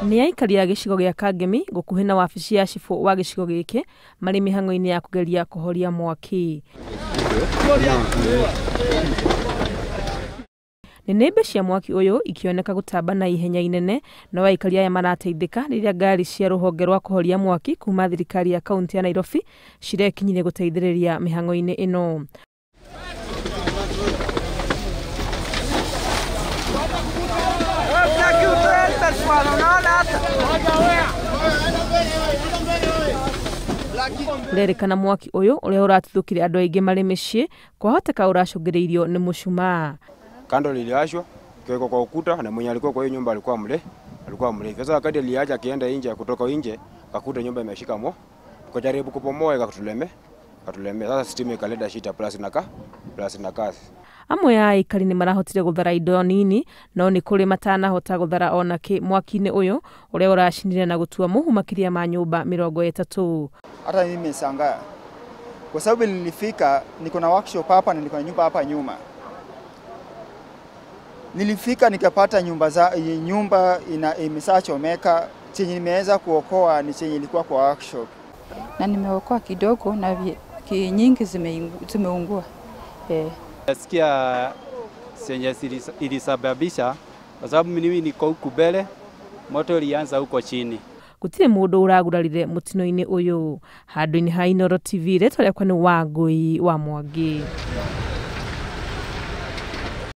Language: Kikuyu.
Nĩ aikari a gĩcigo gĩa Kangemi gũkuhĩ na wabici ya cibũ wa gĩcigo gĩkĩ marĩ mĩhang'o-inĩ ya kũgeria kũhoria mwaki. Nĩnĩmbĩ cia mwaki ũyũ ikĩoneka gũtamba na ihenya inene, no aikari aya marateithĩka rĩrĩa ngari cia rũhonge rwa kũhoria mwaki kuma thirikari ya kaunti ya Nairobi cirekinyire gũteithĩrĩria mĩhang'o-inĩ ĩno. Kũrerĩkana mwaki ũyũ ũrĩa ũratuthũkire andũ aingĩ marĩ mĩciĩ kwahoteka ũracũngĩrĩirio nĩ mũcumaa. Kando liliashwa kiwekwa kwa ukuta na mwenye alikuwa kwa hiyo nyumba alikuwa mlevi. Sasa wakati aliacha akienda nje, kutoka nje akakuta nyumba imeshika moto. Tukajaribu kupomoa ikatulemea. Sasa stima ikaleta shida plus na kasi. Amwe a aikari nĩ marahotire gũthara indo nini no nĩ kũrĩ matanahota gũthara onakĩ mwaki-inĩ ũyũ ũrĩa ũracinire na gũtua mũhu makĩria ma nyũmba 30. Hata mimi nimeshangaa kwa sababu nilifika niko na workshop hapa na niko na nyumba hapa nyuma. Nilifika nikapata nyumba imeshachomeka. Chenye nimeweza kuokoa ni chenye ilikuwa kwa workshop. Na nimeokoa kidogo na nyingi zimeungua. Nasikia chenye ilisababisha kwa sababu mimi niko huku mbele, moto ulianza huko chini. Gũtirĩ mũndũ ũragurarire mũtino-inĩ ũyũ. Handũ-inĩ ha Inooro TV, rĩtwa rĩakwa nĩ Wangũi wa Mwangi.